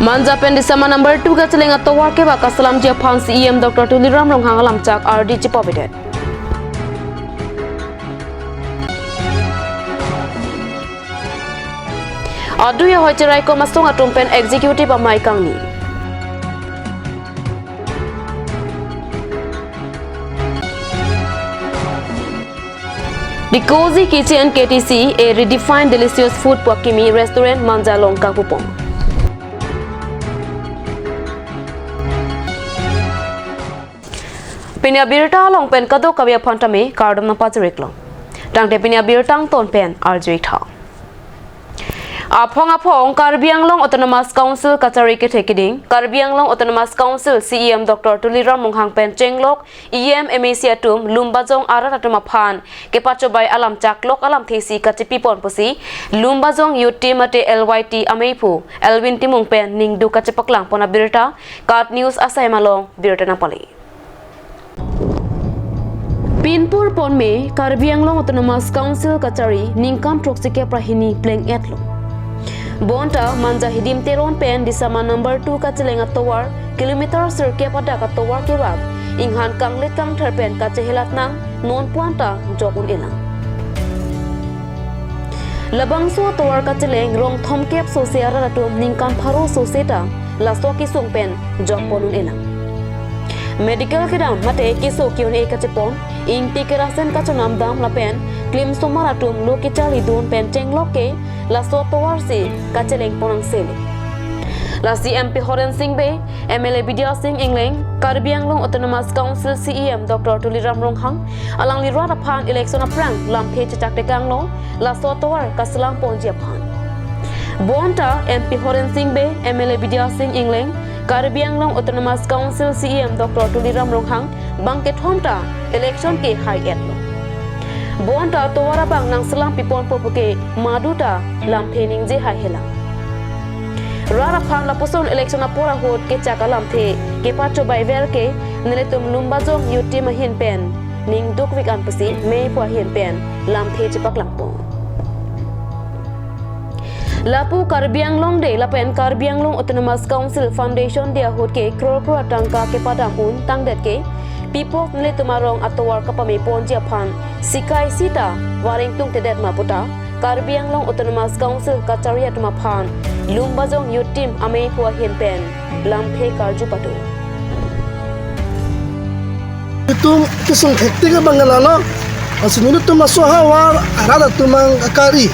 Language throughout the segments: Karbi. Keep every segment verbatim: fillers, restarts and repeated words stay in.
Manja pen Disama number two kacheleng atovar kevak kaselamji aphan C E M Doctor Tuliram Ronghang alamchak ardi chipavedet. Adui ahoi cheraikom asong atum pen executive amei kangni. The Cozy Kitchen K T C, a redefined delicious food pu akimi restaurant Manja along kangpupon. Pini abirta along pen kadokave aphan tame kardom nangpajir-ik long. Tangte pini abirta angton pen arju-ik tha. Aphong aphong Karbi Anglong Autonomous Council kachari kethe keding, Karbi Anglong Autonomous Council C E M Doctor Tuliram Ronghang pen chenglok E M, M A C atum Lumbajong arat atum aphan kepachobei alamchak lok alamthe si kachipipon pusi Lumbajong Youth Team mate L Y T ameiphu Elwin Timung pen ningduk kachipaklangpon abirta KAT News asai malong birta nangpale. Pinpur ponme Karbi Anglong Autonomous Council kachari ningkan throksi kep ra hini pleng-etlo. Bonta Manja Hidim Teron pen Disama number two kacheleng atovar kilometer sirkep adak atovar kevak inghan kanglit kangther pen kachehelat nang non puan ta jok un-elang. Labangso atovar kacheleng rong thomkep sose arat atum ningkan pharo sose ta laso kesung pen jokpon un-elang. Medical kedam mate keso ke-un-e kachepon, ingti kerasen kachonam dam lapen klim somar atum lo kecharlidun pen chenglok ke laso atovar si kachelengpon angselo. Lasi M P Horen Sing Bey, M L A Bidya Sing Engleng, Karbi Anglong Autonomous Council C E M Doctor Tuliram Ronghang, alangli rat aphan election aphrang lamthe chechak tekanglo, laso atovar kaselamponji aphan. Bonta M P Horen Sing Bey, M L A Bidya Sing Engleng, Karbi Anglong Autonomous Council C E M Doctor Tuliram Ronghang bang kethom ta election ke hai-etlo. Bonta atovar abang nangselampiponpo puke madu ta lamthe ningje haihelang. Rat aphan lapuson election apor ahut kechak alamthe kepachobei ver ke nelitum Lumbajong Youth Team ahin pen ningdukvik an pusi meiphu ahin pen lamthe chipaklangpon. Lapu Karbi Anglong Day lapen Karbi Anglong Autonomous Council Foundation Day ahut ke kror kror atangka kepadam un tangdet ke pipok nelitum arong atovar kapameponji aphan sikai sita wareng tungtedet ma puta Karbi Anglong Autonomous Council kachari atum aphan Lumbajong Youth Team ameiphu ahin pen lamthe karju pado. Itum kesung hektik abang lalo, asi nelitum laso ahavar arat atum ang akari.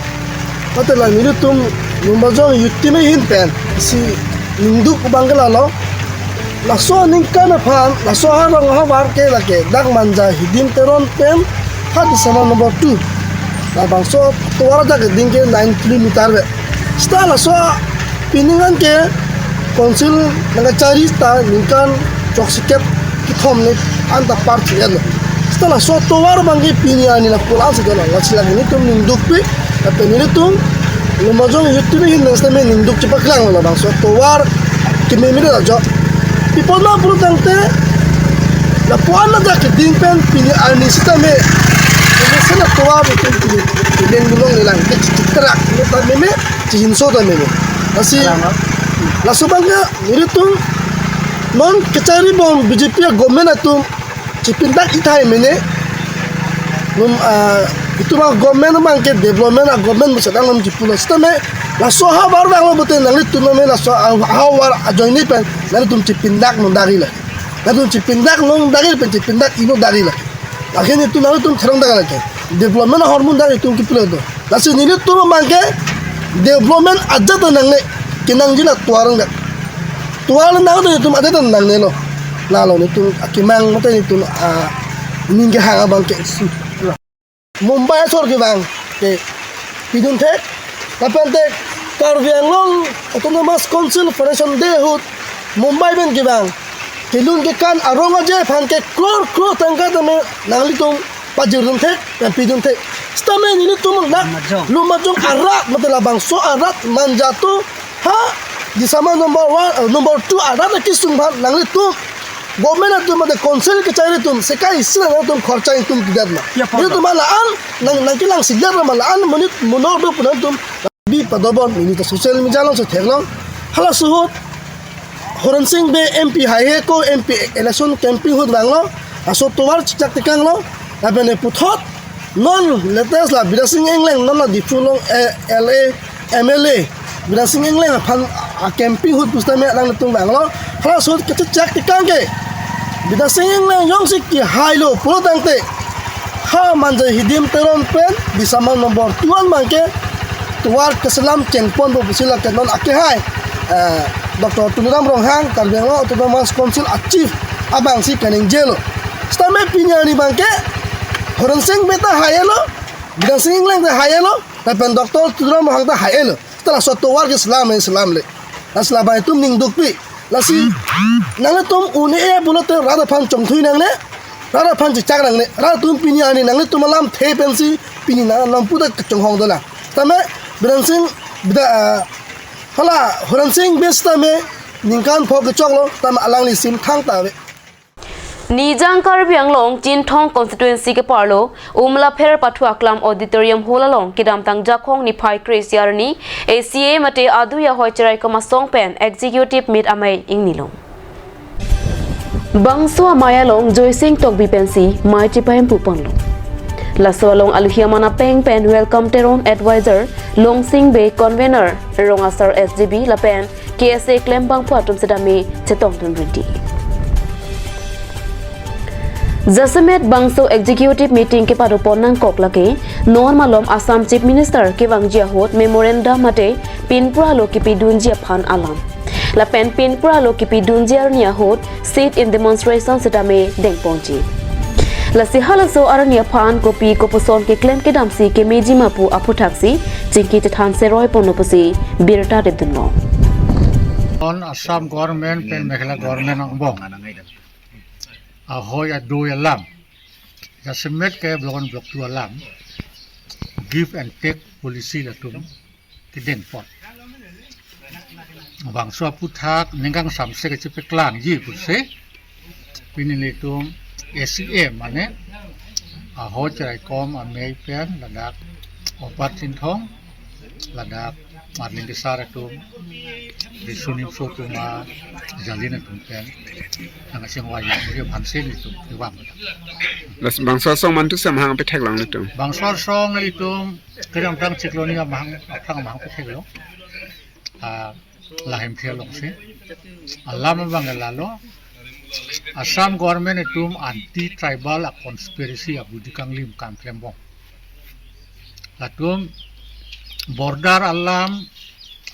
Patela nelitum Lumbajong Youth Team ahin pen si ningduk abang lalo. Laso aningkan aphan, laso arong ahavar ke lake dak Manja Hidim Teron pen ha Disama number two. Labangso atovar adak keding ke nine kilometer ve. Seta laso pining an ke council nangkachari ta ningkan throksi kep kethom ni anta par chiyan. Seta laso atovar abang ke pini arni la pulang si dolang. Lasi lake nelitum ningdukpik, lapen nelitum Lumbajong Youth Team ahin nang seta me ningduk chipaklanglo labangso atovar kememe ajok. Pi apot ma pulo tangte lapuan adak keding pen pini arni seta me, pini seta atovar itum pini keding bulong lelang ke chitrak ta meme, chihinso ta meme. Lasi laso abang ke nelitum non kecharibom B J P a-government atum chipindak ithai mene. Num, ah, itum a-government abang ke development a-government pusi dang num chipulo. Seta me laso ahavar dang lo pute nanglitum me laso ahavar ajoine pen nanglitum chipindak non dagila. Nanglitum chipindak non dagila pen chipindak ino dagila. Akhirnya itum nanglitum therong dagila ke. Development ahormu dang itum kipulo do. Lasi nelitum abang ke development ajat nangne, kenangji la tovar nang. Tovar nang do itum ajat nangnelo. Lalo nelitum akemang mate nelitum, ah, ning kehang abang ke. Mumbai asor kevang ke pidun thek. Lapen te Karbi Anglong Autonomous Council Foundation Day ahut Mumbai pen kevang kelun kekan arong aje aphan ke kror kror tangka tame nanglitum pajirdun thek, nangpidun thek. Seta me nelitum dak Lumbajong. Lumbajong arat mate labangso arat Manja atum ha Disama number one, eh, number two arat akesung aphan nanglitum government atum mate council kachari atum sikai sila nangtum khorcha itum tidak na. Ya, nelitum malan nang nangkelang sidak malan monit monor do pu nangtum bi padobon nelitum social media along si theklong. Halaso ahut Horen Sing Bey M P haihe ko M P election campaign ahut vanglo, laso tovar chak tekanglo, lapen puthot non latest la Bidya Sing Engleng non la Diphu along, eh, L A, M L A, Bidya Sing Engleng aphan a campaign ahut pusitame alanglitum vanglo, halaso ahut kachechak tekang ke Bidya Sing Engleng jongsi kehailo pulo tangte, ha Manja Hidim Teron pen Bisama number two an abangke tovar keselam chengponpo pusi lake non akehai, eh, Doctor Tuliram Ronghang, Karbi Anglong Autonomous Council a chief abangsi kaningjelo. Sitame pini arni abangke Horen Sing Bey ta hailo, Bidya Sing Engleng ta hailo, lapen Doctor Tuliram Ronghang ta hailo. Sita laso tovar keselam, eh, selamle. Lasi labang itum ning dukpi. Lasi nanglitum un-e pulote rat aphan chongthui nangne, rat aphan chechak nangne, rat atum pini arni nanglitum alamthe pensi pini nang lampu ta kachonghong dolang. Tame Bidya Sing, Bidya, ah, hala Horen Sing Bey sitame ningkan pho kechoklo, tame alangli sim thangta ave. Nijang Karbi Anglong Chinthong constituency keparlo Umlapher Pathu Aklam Auditorium Hall along kedamtang Jakhong niphai kre-isi arni A C A mate adui ahoi cheraikom asong pen executive meet amei ingnilo. Bangso amei along Joysing Tokbi pensi mei chepahempu ponlo. Laso along aluhi aman apeng pen Welcome Teron, advisor Longsing Bey, convener Rong Asar S G B lapen K S A klembangpo atum sitame chetongdun ridi. Jasemet bangso executive meeting kepadopon nangkok lake non malom Assam Chief Minister kevangji ahut memorandum mate pinpura lo kepidunji aphan alam. Lapen pinpura lo kepidunji arni ahut sit-in demonstration sitame dengponji. Lasi halaso arni aphan kopi kopuson keklem kedamsi kemeji ma pu aphuthaksi chingki chethan seroi ponlo pusi birta depdunlo. On Assam government pen Meghalaya government angbong ahoi adui alam, jasemet ke block one block two alam, give and take policy latum kedengpon. Bangso aphuthak ningkang samse kachepeklang ji pusi pini nelitum A C A mane ahoi cheraikom amei pen ladak Opat Chinthong, ladak Marling Kesar atum, Riso Nimso atum ajali atum pen nangkachingvai ji aphansi nelitum kevang. Las bangso asong mantu si amahang petheklong nelitum. Bangso asong nelitum kedamtang Chiklo ni amahang, aphrang amahang petheklong. Ah, Langhempi alongsi. Alam abang lalo. Assam government atum anti tribal a conspiracy abudi kanglim kam klembom. Latum border alam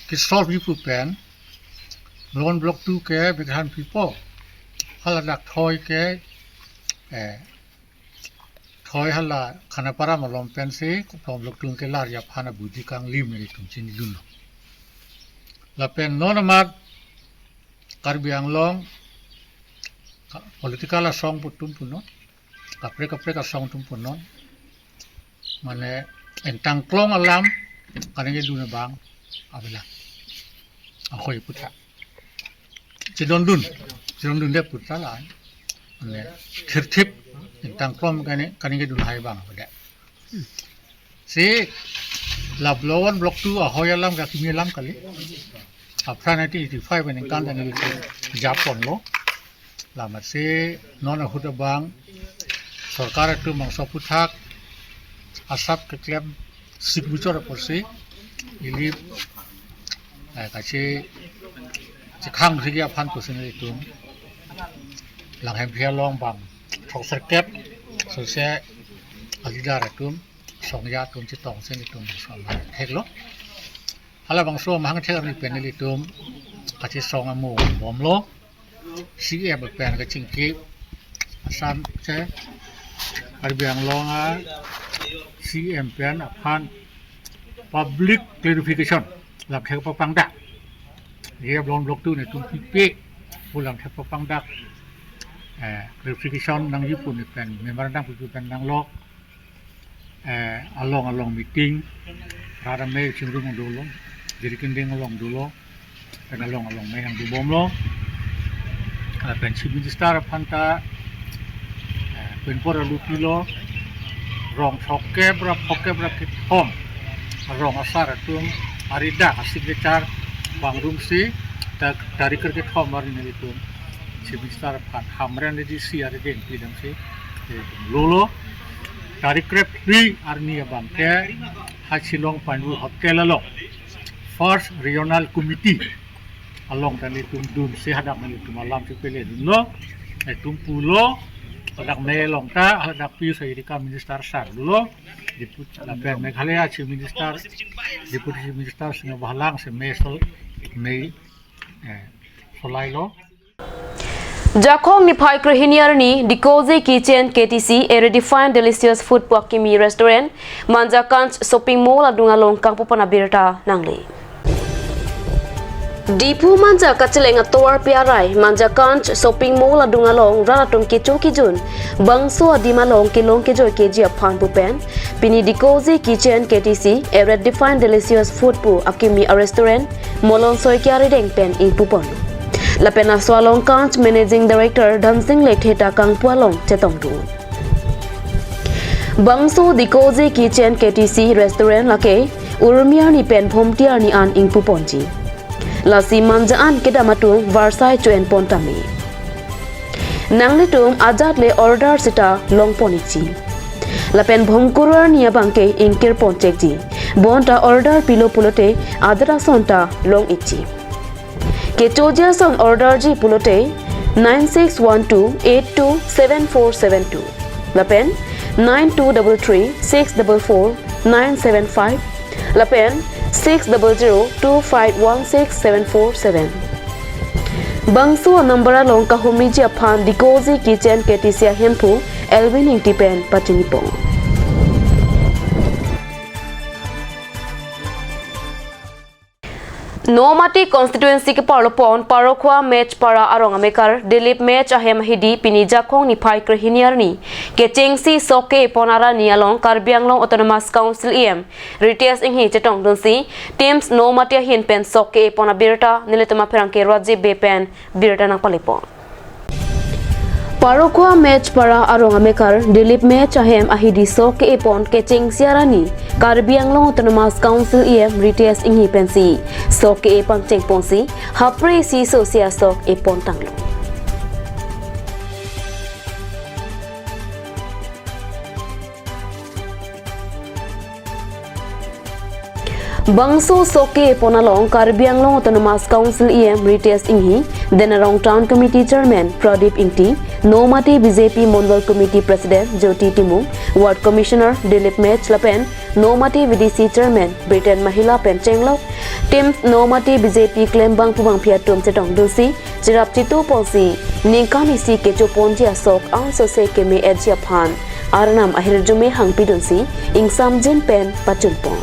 ke solve ji pu pen. Block one block two ke bikhan pipo. Haladak thoi ke, eh, thoi hala Khanapara malom pensi, Koplong block two kelar ji aphan abudi kanglim nelitum chinidunlo. Lapen non amat Karbi Anglong ka-, political asong pu atum punon, kaprek kaprek asong atum punon, mane ingtangklong alam kaningjedun abang avelang. Ahoi aphuthak chedondun, chedondunde aphuthak la, mane thirthip ingtangklong kani, kaningjedun hai abang avedet. Si la block one block two ahoi alam ke akimi alam kali. Aphrang nineteen eighty-five aningkan ta neli japonlo. Lamatsi non ahut abang sorkar atum bangso aphuthak asap keklem signature apotsi ili, eh, kachi chikhang sigi aphan pusi nelitum Langhempi along bang throksirkep sose a leader atum songja atum chetongsi nelitum bangso amahang theklo. Halabangso amahang thek arni pen nelitum kachesong amo bomlo. C M pen kachingki, Assam che Karbi Anglong a C M pen aphan public clarification lamthe papangdak. Ye block one block two netum pipe pu lamthe papangdak. Eh, clarification nangji pu ne pen memorandum pu pen nanglok. Eh, along along meeting, rara me chingrum dolo, Jirikinding along dolo, pen along along me nangdobomlo. Eh, pen Chief Minister aphan ta, eh, pen por alu pilo, rong throkkep ra phokep ra kethom, rong asar atum, arida a signature, bangrumsi, Ta-, tarik kethom arni nelitum Chief Minister aphan Hamren Reddy C R D N P dam si, eh, lolo. Tarik krep phli arni abang ke ha Shillong Pinewood Hotel along First Regional Committee along ta nelitum dun si hadak nelitum alam si pele dunlo. Nelitum pulo, hadak mei along ta, hadak Piyush Hazarika Minister sar dunlo. Deputy, lapen Meghalaya Chief Minister, Deputy Chief Minister sing bahalang si mei sol, mei, eh, solailo. Jakhong niphai krehini arni, Dikoji Kitchen K T C, a redefined delicious food pu akimi restaurant, Manjakanj Shopping Mall adung along kangpu pon abirta nangle. Diphu Manja kacheleng atovar pi arai, Manjakanj Shopping Mall adung along rat atum kecho kejun, bangso adim along kelong kejoi keji aphan pu pen, pini Dikoji Kitchen K T C, a redefined delicious food pu akimi a restaurant, Molon Saikia arideng pen ingpu pon. Lapen laso along Kanj Managing Director Dhansing Lekthe ta kangpu along chetongdun. Bangso Dikoji Kitchen K T C restaurant lake Urmi arni pen Bhomti arni an ingpu ponji. Lasi manja an kedam atum varsai cho-en pon tame. Nanglitum ajat le order seta long pon ikji. Lapen Bhomkuru arni abang ke ingkir pon chekji. Bonta order pilo pulote ajat ason ta long ikji. Kechoji ason order ji pulote nine six one two eight two seven four seven two. Lapen nine two double three six double four nine seven five. Lapen six double zero two five one six seven four seven. Bangso number along kahumiji aphan Dikoji Kitchen K T C ahemphu Elvin Ingti pen pachini pon. Nomati constituency keparlo pon Parokhua Mechpara arong amekar Dilip Mech ahem ahidi pini Jakhong niphai krehini arni kechengsi sok ke-e pon arni along Karbi Anglong Autonomous Council E M Ritesh Enghi chetongdunsi Teams Nomati ahin pen sok ke-e pon abirta nelitum apherangke Rajiv Bey pen birta nangpale pon. Parokhua Mechpara arong amekar Dilip Mech ahem ahidi sok ke-e pon kechengsi arni Karbi Anglong Autonomous Council E M Ritesh Enghi pensi sok ke-e pangcheng ponsi hapre isi sosia sok e pon tanglo. Bangso sok ke-e pon along Karbi Anglong Autonomous Council E M Ritesh Enghi, Denarong Town Committee Chairman Pradip Ingti, Nomati B J P Mondol Committee President Jyoti Timung, Ward Commissioner Dilip Mech lapen Nomati V D C Chairman Britain Mahila pen chenglok, Teams Nomati B J P klembangphu bangphi atum chetongdunsi, cherap chitu ponsi, ningkan isi kecho ponji asok angsose keme-etji aphan arnam ahirjume hangpidunsi, ingsamjin pen pachun pon.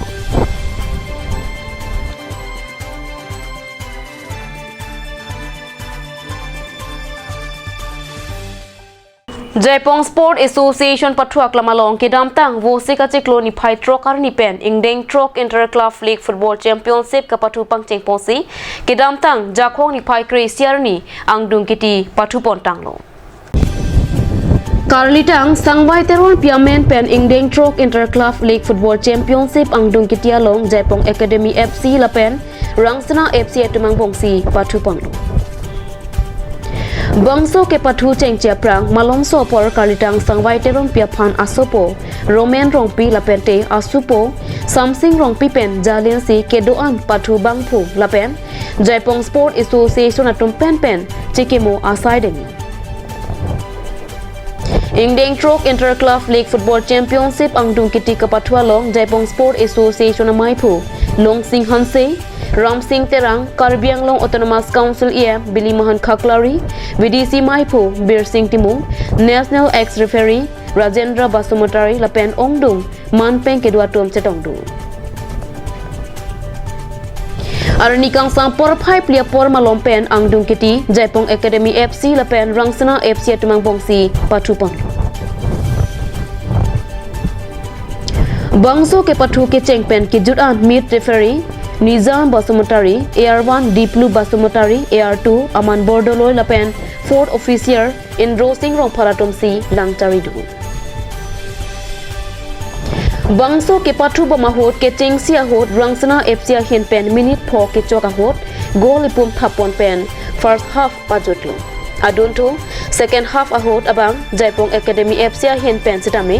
Jaipong Sport Association pathu aklam along kedamtang Vosik achiklo niphai throk arni pen ingdeng throk Inter Club League Football Championship kapathu pangcheng ponsi kedamtang Jakhong niphai kre-isi arni angdung kiti pathu pon tanglo. Karlitang Sangvai Teronpi amen pen ingdeng throk Inter Club League Football Championship angdung kiti along Jaipong Academy F C lapen Rangsina F C atum angbongsi pathu ponlo. Bangso kepathu chengche aphrang malomso apor Karlitang Sangvai Teronpi aphan asopo Roman Rongpi lapente asupo Samsing Rongpi pen jalinsi kedo-an pathu bangphu lapen Jaipong Sport Association atum penpen chikimo asai deng. Ingdeng throk Inter Club League Football Championship angdung kiti kapathu along Jaipong Sport Association amaiphu Longsing Hanse, Ramsing Terang, Karbi Anglong Autonomous Council E M Bilimahan Khaklari, V D C maiphu Birsing Timung, National Ex Referee Rajendra Basumatary lapen ongdung manpeng kedo atum chetongdun. Arni kangsam porphai phli apor malom pen angdung kiti Jaipong Academy F C lapen Rangsina F C atum angbongsi pathu pon. Bangso kepathu kecheng pen kejut an meet referee Nizam Basumatary, A R one Diplu Basumatary, A R two Aman Bordoloi lapen fourth official Indro Sing Rongphar atumsi lang charidun. Bangso kepathu bom ahut kechengsi ahut Rangsina F C ahin pen minute pho kechok ahut goal ipum thap pon pen first half pajutlo. Adunthu second half ahut abang Jaipong Academy F C ahin pen sitame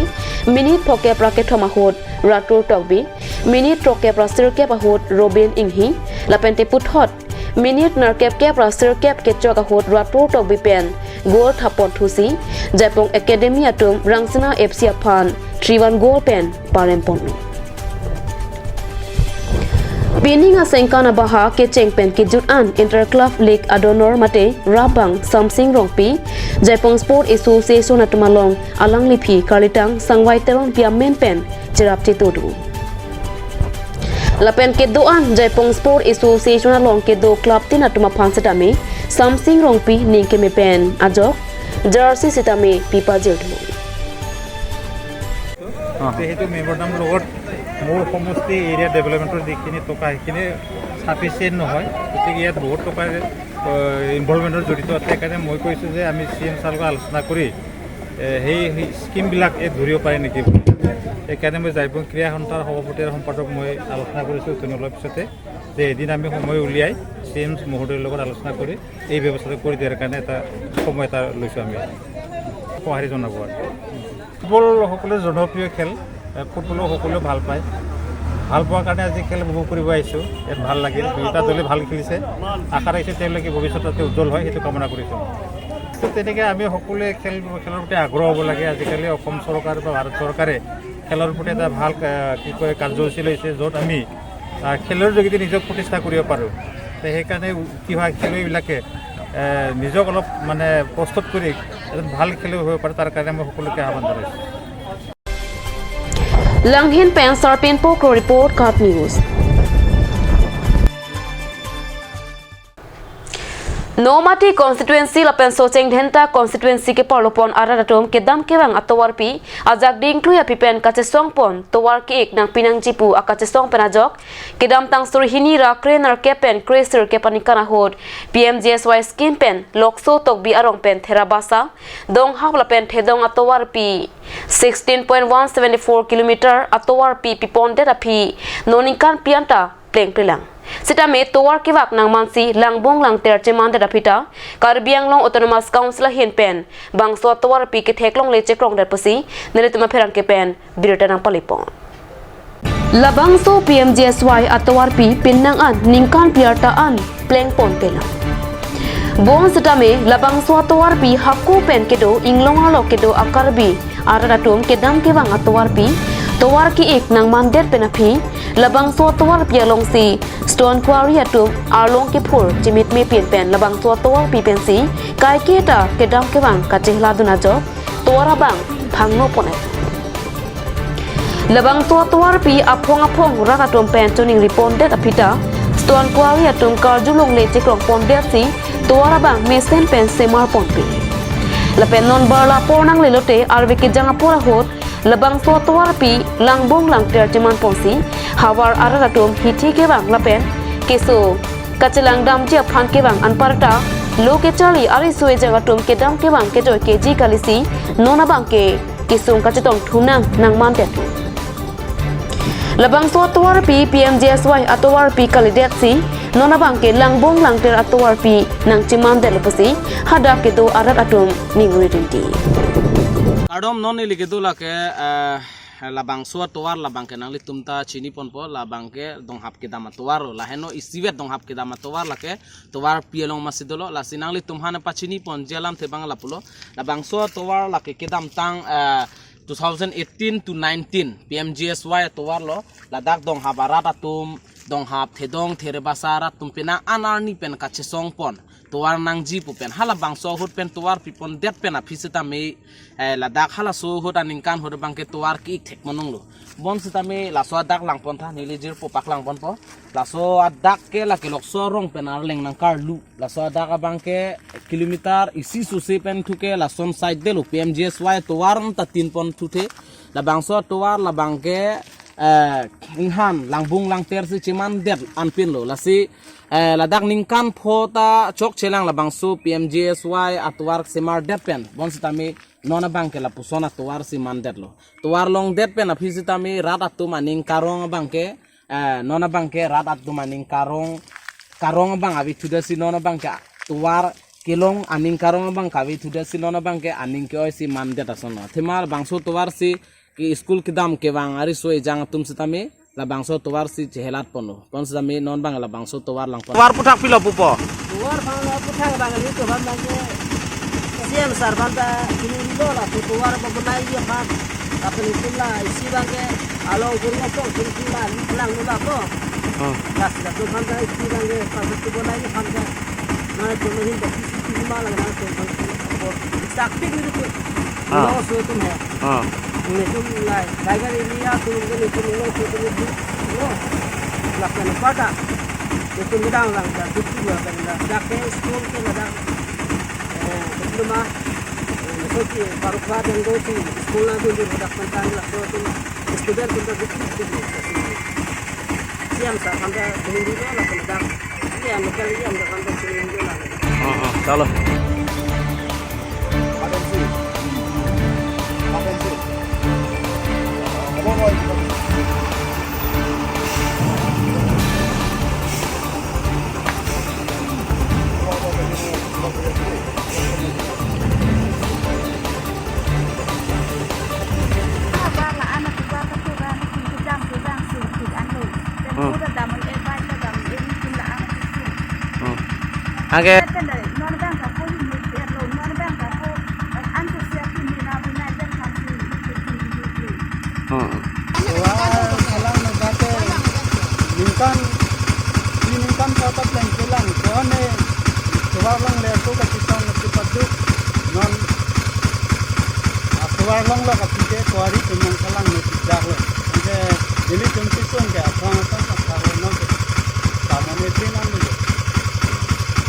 minute phokep ra kethom ahut Ratur Tokbi, minute throkkep ra sirkep ahut Robin Inghi, lapente puthot minute nerkep kep ra sirkep kechok ahut Ratur Tokbi pen goal thap pon thusi Jaipong Academy atum Rangsina F C aphan three one goal pen parem ponlo. Pining asengkan abaha kecheng pen kejut an Inter Club League adonor mate rabang Samsing Rongpi, Jaipong Sport Association atum along alangliphi karlitang Sangvai Terongpi amen pen cherap chetu do. Lapen kedo an Jaipong Sport Association along kedo club tin atum aphan sitame Samsing Rongpi ning keme pen ajok jersey sitame pipajir do. অ। যিহেতু মেমৰেণ্ডাম লগত মোৰ সমষ্টি এৰিয়া ডেভেলপমেণ্টৰ যিখিনি টকা, সেইখিনি ছাফিচিয়েণ্ট নহয়, গতিকে ইয়াত বহুত টকাৰ ইনভলভমেণ্টৰ জড়িত আছে। সেইকাৰণে মই কৈছোঁ যে আমি চি এম ছাৰৰ লগত আলোচনা কৰি এ, সেই সেই স্কিমবিলাক এই ধৰিব পাৰে নেকি বুলি। সেইকাৰণে মই জাইপং ক্ৰীড়া সন্থাৰ সভাপতি আৰু সম্পাদক মই আলোচনা কৰিছোঁ অথনি অলপ পিছতে, যে এদিন আমি সময় উলিয়াই চি এম মহোদয়ৰ লগত আলোচনা কৰি এই ব্যৱস্থাটো কৰি দিয়াৰ কাৰণে এটা সময় এটা লৈছোঁ আমি। সঁহাৰি জনাব আৰু। ফুটবল সকলোৱে জনপ্ৰিয় খেল, এ, ফুটবলো সকলোৱে ভাল পায়। ভাল পোৱাৰ কাৰণে আজি খেল উপভোগ কৰিব আহিছোঁ। ইয়াত ভাল লাগিল, দুয়োটা দলে ভাল খেলিছে। আশা ৰাখিছোঁ তেওঁলোকে ভৱিষ্যতত উজ্জ্বল হয়, সেইটো কামনা কৰিছোঁ। তো তেনেকে আমি সকলোৱে খেল, খেলৰ প্ৰতি আগ্ৰহ হ'ব লাগে। আজিকালি অসম চৰকাৰ বা ভাৰত চৰকাৰে খেলৰ প্ৰতি এটা ভাল, আহ, কি কয়, কাৰ্যসূচী লৈছে, য'ত আমি, আহ, খেলৰ যোগেদি নিজক প্ৰতিষ্ঠা কৰিব পাৰোঁ। তো সেইকাৰণে উঠি অহা খেলুৱৈবিলাকে, আহ, নিজক অলপ মানে প্ৰস্তুত কৰি এজন ভাল খেলুৱৈ হ'ব পাৰে, তাৰ কাৰণে মই সকলোকে আহ্বান জনাইছোঁ। Langhin pen Sarpin Pokro report, KAT News. Nomati constituency lapen Socheng Dhenta constituency keparlo pon arat atum kedam kevang atovarpi ajak dingklui aphi pen kachesong pon tovar ke-ik nangpi nangji pu akachesong pen ajok kedamtang suri hini ra kre nerkep pen kre sirkep aningkan ahut P M G S Y scheme pen Lokso Tokbi arong pen Therabasa, Donghap lapen Thedong atovarpi sixteen point one seven four kilometer atovarpi pipondet aphi non ningkan phli anta plengplelang. Sitame tovar kevak nangmansi langbung langter chemandet aphi ta Karbi Anglong Autonomous Council ahin pen bangso atovarpi ketheklongle chekrongdet pusi nelitum apherangke pen birta nangpalipon. Labangso P M G S Y atovarpi pinnang an ningkan phli arta an plengponpelang. Bonsitame labangso atovarpi hako pen kedo inglong arlo kedo a-Karbi arat atum kedam kevang atovarpi tovar ke-ik nangmandet pen aphi labangso atovarpi alongsi stone quarry atum arlong kephur chimit mepin pen labangso atovarpi pensi kaiketa kedam kevang kacheladun ajok tovar abang phangno ponai. Labangso atovarpi aphong aphong rat atum pen choningri pondet aphi ta stone quarry atum karjulongle chekrong pondetsi tovar abang mesen pen semar ponpe. Lapen non bar la apor nanglelote arve kejang apor ahut labangso atovarpi langbung langter cheman ponsi havar arat atum hithi kevang lapen keso kachelang damji aphan kevang anparta lo kecharli ariso ejang atum kedam kevang kejoi keji kalisi non abangke kesung kachetong thunang nangmandet. Labangso atovarpi P M G S Y atovarpi kalidetsi non abangke langbung langter atovarpi nangchemandetlo pusi hadak kedo arat atum ningri rinti. Kardom, non neli kedo lake, eh, labangso atovar labangke nanglitum ta chini ponpo, labangke Donghap kedam atovar lo, laheno isivet Donghap kedam atovar lake tovarpi along masi dolo, lasi nanglitum aphan pachini ponji alamthe abang lapulo. Labangso atovar lake kedamtang, eh, two thousand eighteen to nineteen P M G S Y atovar lo, ladak Donghap arat atum, Donghap, Thedong, Therabasa arat atum penang an arni pen kachesong pon tovar nangji pu pen halabangso ahut pen tovar pipondet pen aphi sitame, eh, ladak halaso ahut aningkan ahut abangke tovar ke-ik thek mononglo. Bonsitame laso adak langpon tha, neli jirpo paklang ponpo. Laso adak ke lake Lokso arong pen arleng nangkarlu. Laso adak abangke kilometer isi susi pen thuke lason side detlo, P M G S Y tovar ta tin pon thuthe. Labangso tovar labangke, eh, inghan langbung langtersi chemandet anpinlo. Lasi, eh, ladak ningkan pho ta chokchelang labangso P M G S Y atovar semardet pen. Bonsitame non abangke lapuson atovarsi mandetlo. Tovar longdet pen aphi sitame rat atum aning karong abangke, eh, non abangke rat atum aning karong karong abang ave thudet si non abang ke tovar kelong aning karong abang kave thudet si non abang ke aning ke-oi si mandet ason lo. Athema labangso tovar si ke school kedam kevang ariso ejang atum setame labangso tovar si chehelat ponlo. Pon setame non abang labangso tovar langpon. Tovar aphuthak pilo pupo? Tovar abang aphuthak abang nelitum abang ke C M sir abang ta chini lo la tovar abang bonai ye aphan. Tapi nelitum la isi abang ke along kurang kosong chini la ni kelang ni ba ko. Oh. Gas la tu abang ta isi abang ke pas tu bonai ye aphan ke. Nelitum hin ta isi isi ma la nelitum abang ke. Saktik nelitum. Ah. Lo so tum he. Ah. Nelitum la, Tiger area atum ke nelitum lo so tum nelitum. Lo. Lapen pada. Nelitum kedang lang ta tutu la kan la. Dak ke school ke la dak. Eh, kedua ma. Eh, so ki baru kelas yang dua si school na dulu dak kan la so tum student tum dak tutu tutu. C M sir, kami dah menunggu dulu lah, kami dah. Iya, lokal iya, kami dah menunggu dulu lah. Oh, oh, kalau. Hmm. Hmm. Anke. Hmm. Tovar kelang ne jate ningkan, di ningkan kota plan kelang, tovar ne, tovar longle ako kachetong kachepaduk, non, ah, tovar longlo kachike kuari tum nangkelang ne tijak lo. Anke nelitum chisong ke aphrang aphrang aphrang lo non ke. Tamo ne pin an lo.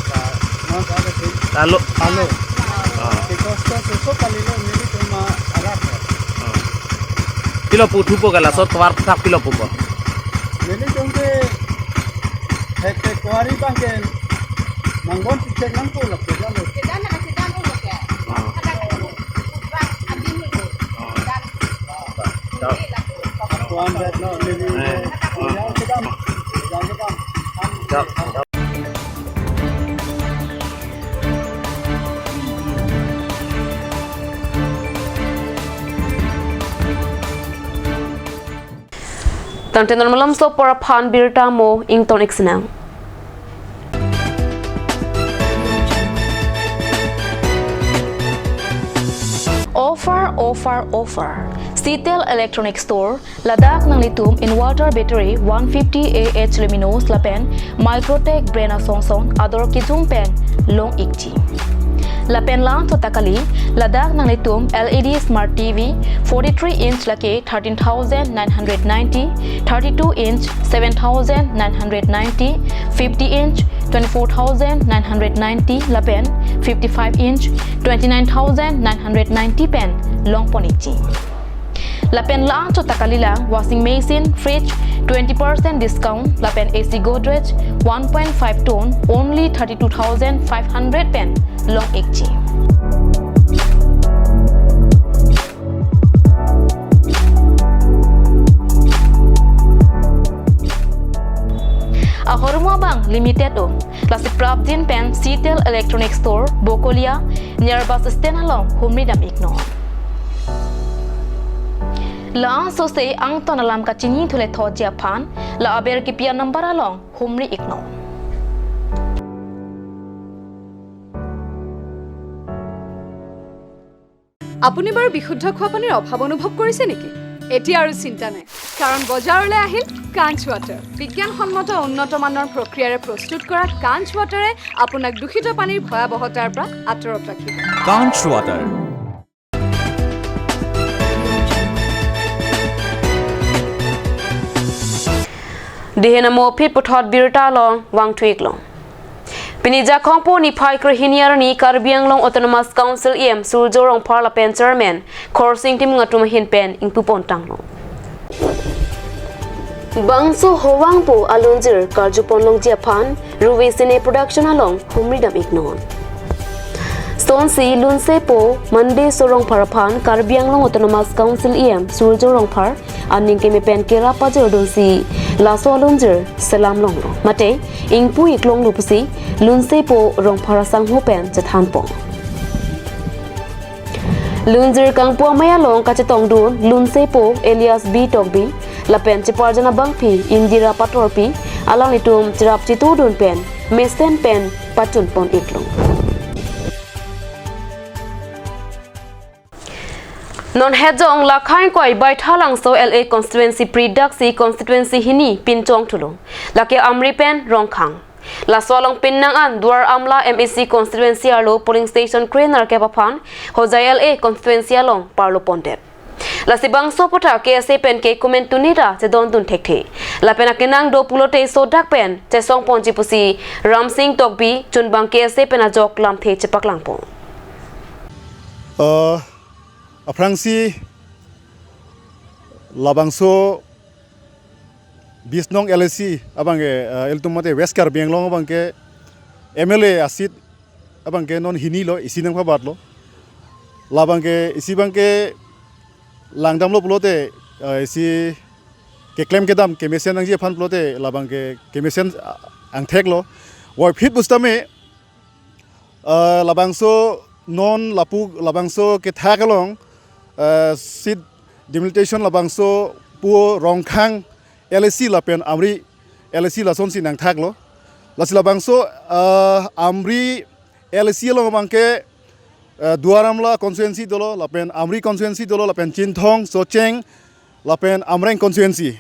Ka, non ka ke pin. Lalu. Lalu. Ah. Because to so so kali lo nelitum ma arak lo. Ah. Pilo pu thupo ke laso tovar aphuthak pilo pupo? Nelitum ke hek hek kuari abang ke nangpon picek nangpo lo ke jalo. Ah. Kuan vet lo neli. Eh. Ya, kedam. Ya, kedam. Ya. Tangte non malomso apor aphan birta mo ington iksinang. Offer, offer, offer. Citel Electronic Store, ladak nanglitum inverter battery one fifty A H luminous lapen Microtech brand asong song ador kijum pen long ikji. Lapen la-anchot ta kali, ladak nanglitum L E D smart T V forty-three inch lake thirteen thousand nine hundred ninety, thirty-two inch seven thousand nine hundred ninety, fifty inch twenty-four thousand nine hundred ninety lapen fifty-five inch twenty-nine thousand nine hundred ninety pen long pon ikji. Lapen la-anchot ta kalilang washing machine, fridge, twenty percent discount, lapen A C Godrej one point five ton, only thirty-two thousand five hundred pen long ikji. Ahormu abang limited o. Lasi prapjin pen Citel Electronic Store, Bokolia, near bus stand along humri dam iknon. La-anchot si angton alam kachinithule thotji aphan, la aber kipi a-number along humri iknon. আপুনি বাৰু বিশুদ্ধ খোৱা পানীৰ অভাৱ অনুভৱ কৰিছে নেকি? এতিয়া আৰু চিন্তা নাই, কাৰণ বজাৰলৈ আহিল কাঞ্চ ৱাটাৰ। বিজ্ঞানসন্মত উন্নত মানৰ প্ৰক্ৰিয়াৰে প্ৰস্তুত কৰা কাঞ্চ ৱাটাৰে আপোনাক দূষিত পানীৰ ভয়াৱহতাৰ পৰা আঁতৰত ৰাখিব। Kaanch Water. Dihen amo aphi puthot birta along vangthu iklo. Pini Jakhong po niphai krehini arni Karbi Anglong Autonomous Council E M Surjya Rongphar lapen Chairman Khorsing Timung atum ahin pen ingpu pon tanglo. Bangso hovang po alunjir karju pon longji aphan Ruve Cine Production along humri dam iknon. Sonsi lunse po Monday so Rongphar aphan Karbi Anglong Autonomous Council E M Surjya Rongphar aning keme pen kerap pajordunsi laso alunjir selam longlo. Mate ingpu iklonglo pusi lunsepo rongphar asangho pen chethanpon. Lunjir kangpu amei along kachetongdun lunsepo Elias B Tokbi lapen cheparjan abangpi Indira Patorpi, alanglitum cherap chetudun pen mesen pen pachunpon iklo. Non hetjong lakhai koi Baithalangso L A constituency pridaksi constituency hini pinchong thulo. Lake Amri pen Rongkhang. Laso along pinnang an Duar Amla M A C constituency arlo polling station krenerkep aphan Hojai L A constituency along parlo pondet. Lasi bangso aphuthak K S A pen ke kumen tunira chedondun thekthe. Lapen akenang do pulote sodak pen chesong ponji pusi Ramsing Tokbi chunbang K S A pen ajok lamthe chepaklangpon. Eh, aphrangsi labangso bis nong L A C abangke, eh, ilitum mate West Karbi Anglong abangke M L A aseat abangke non hinilo, isi nangpabatlo. Labangke isi abangke langdamlo pulote, eh, isi keklem kedam kemesen nangji aphan pulote labangke kemesen, ah, angtheklo. Voiphit pusitame, eh, labangso non lapu labangso kethak along, eh, seat delimitation labangso pu Rongkhang L A C lapen Amri L A C lasonsi nangthaklo. Lasi labangso, eh, Amri L A C along abangke, eh, Duar Amla constituency dolo, lapen Amri constituency dolo, lapen Chinthong, Socheng, lapen Amreng constituency.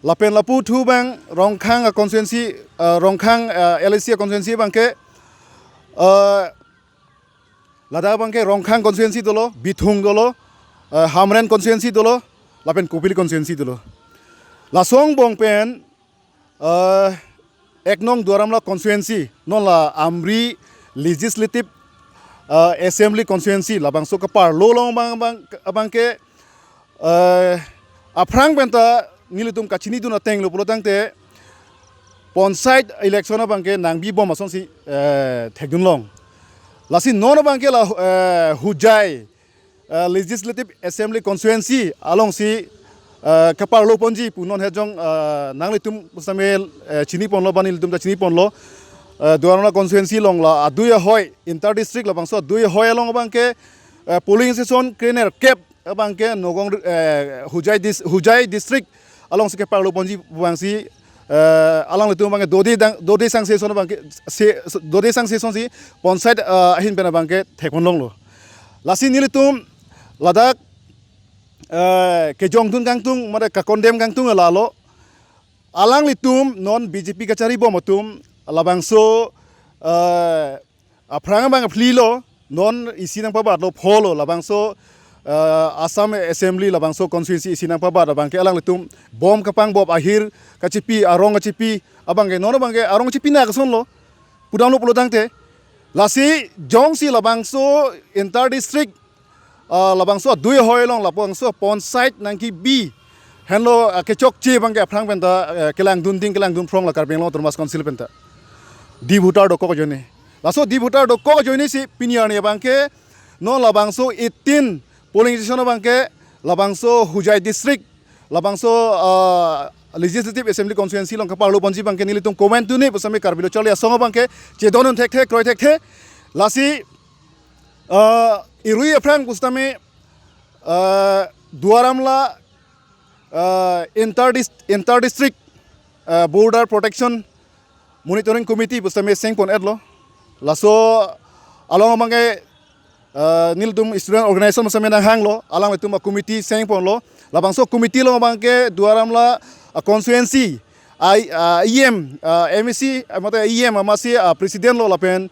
Lapen lapu thu abang Rongkhang a constituency, eh, Rongkhang, eh, L A C a constituency abangke, eh, ladak abangke Rongkhang constituency dolo, Bithung dolo, eh, Hamren constituency dolo, lapen Kopili constituency dolo. Laso angbong pen, eh, ek nong Duar Amla constituency, non la Amri Legislative, eh, Assembly constituency, labangso kaparlo along abang, abang, abangke, eh, aphrang penta nelitum kachinidun atenglo pulotangte panchayat election abangke nangbibom asonsi, eh, thekdunlong. Lasi non abangke la, eh, Hojai, eh, Legislative Assembly constituency alongsi, eh, kaparlo ponji pu non hetjong, eh, nanglitum pusitame, eh, chiniponlo, ba nelitum ta chiniponlo. Eh, Duar Amla constituency along la adui ahoi inter district labangso adui ahoi along abangke, eh, polling station krenerkep abangke Nagaon, eh, Hojai dis-, Hojai district alongsi kaparlo ponji abangsi, eh, alanglitum abangke dode dang, dode sangse ason abangke, se, dode sangse asonsi panchayat, eh, ahin pen abangke thekponlonglo. Lasi nelitum ladak, eh, kejongdun kangtung, mate ka-condemn kangtung lalo. Alanglitum non B J P kacharibom atum labangso, eh, aphrang abang phlilo, non isi nangpabatlo pholo, labangso, eh, Assam Assembly labangso constituency isi nangpabat abangke alanglitum bom kapangbop, ahir kachipi, arong kachipi, abangke non abangke arong chipinak asonlo, pudamlo pulotangte. Lasi jongsi labangso inter district, ah, labangso adui ahoi along labangso panchayat nangkebi henlo, ah, kechokche abangke aphrang penta, eh, kelangdun ding, kelangdun phrong la Karbi Anglong Autonomous Council penta. Di voter dokok ajoine. Laso di voter dokok ajoinesi pini arni abangke non labangso eighteen polling station abangke labangso Hojai district, labangso, ah, Legislative Assembly constituency along kaparlo ponji abangke nelitum kumen tuni pusitame Karbi Lo Charli Asong abangke chedondun thekthe, kroi thekthe. Lasi, ah, irui aphrang pusitame, ah, Duar Amla, ah, inter dis-, inter district, ah, border protection monitoring committee pusitame sengpon-etlo. Laso along abangke, eh, nelitum student organization pusitame nanghanglo, alanglitum a committee sengponlo. Labangso committee along abangke Duar Amla, eh, constituency, I, eh, E M, eh, M A C, eh, mate E M amatsi, eh, president lo lapen,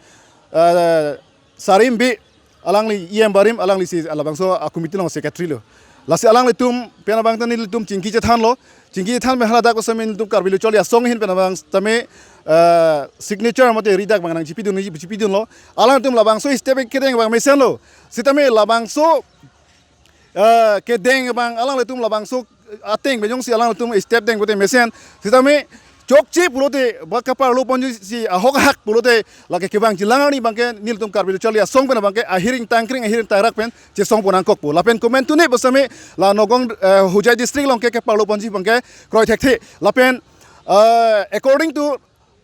eh, Sarim Bey, alangli E M barim, alanglisi labangso a committee along secretary lo. Lasi alanglitum pen abang ta nelitum chingki chethanlo, chingki chethan pen haladak pusitame nelitum Karbi Lo Charli Asong ahin pen abang tame, eh, signature mate ridak abang nangchipidun, chipidunlo. Alangtum labangso step kedeng abang mesenlo. Sitame labangso, eh, kedeng abang alanglitum labangso ateng pen jongsi alanglitum step deng pute mesen. Sitame chokche pulote ba kaparlo ponji si ahok ahak pulote lake kevangji alang arni abangke nelitum Karbi Lo Charli Asong pen abangke ahir ingtang kring ahir ingtang rak pen chesong pon nangkokpo. Lapen komantu ne bosame la Nagaon, eh, Hojai district along ke kaparlo ponji abangke kroi thekthe. Lapen, eh, according to,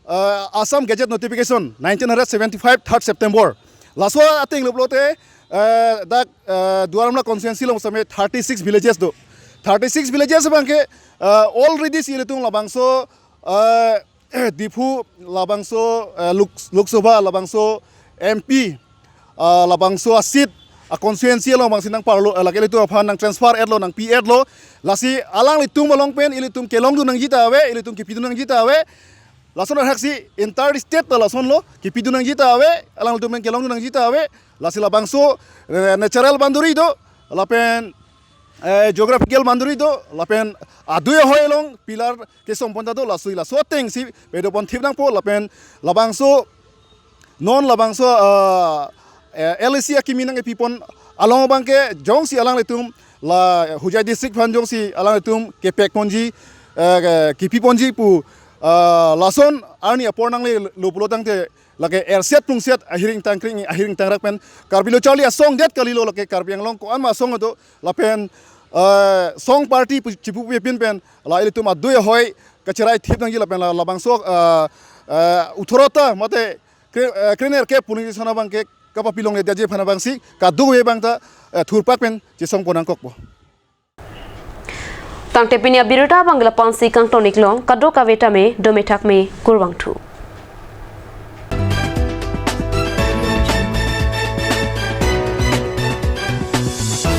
eh, Assam Gazette notification nineteen hundred seventy-five third September, laso ateng lo pulote, eh, dak, eh, Duar Amla constituency along bosame thirty-six villages do. Thirty-six villages abangke, eh, already si ilitum labangso, eh, Diphu labangso, eh, Lok, Lok Sabha labangso M P, ah, labangso a-seat a-constituency along abangsi nangparlo, eh, lake ilitum aphan nangtransfer etlo, nangpi etlo. Lasi alanglitum along pen ilitum kelongdun nangji ta ave, ilitum kepidun nangji ta ave. Lason ahaksi entire state ta lasonlo, kepidun nangji ta ave, alanglitum pen kelongdun nangji ta ave. Lasi labangso, eh, natural boundary do, lapen, eh, geographical boundary do, lapen adui ahoi along pillar kesong pon ta do, laso, laso ateng si pedo pon thip nangpo, lapen labangso non labangso, ah, eh, L A C akimi nangkepi pon along abangke jongsi alanglitum la Hojai district aphan jongsi alanglitum kepek ponji, eh, kepi ponji pu, ah, lason arni apor nanglelo pulo tangte lake erset plungset ahir ingtang kring ahir ingtang rak pen Karbi Lo Charli Asong det kalilo, lake Karbi Anglong ko-an ma asong do lapen, eh, song party pu chipu pin pen la ilitum adui ahoi kacherai thip nangji lapen la labangso, eh, eh, othro ta mate kre-, eh, krenerkep polling station abangke kapapilongle detji aphan abangsi kadokave abang ta, eh, thurpak pen chesong pon nangkokpo. Tangte pini abirta abang lapu-ansi kangton-ik long, kadokave tame dome thakme, kurvangthu.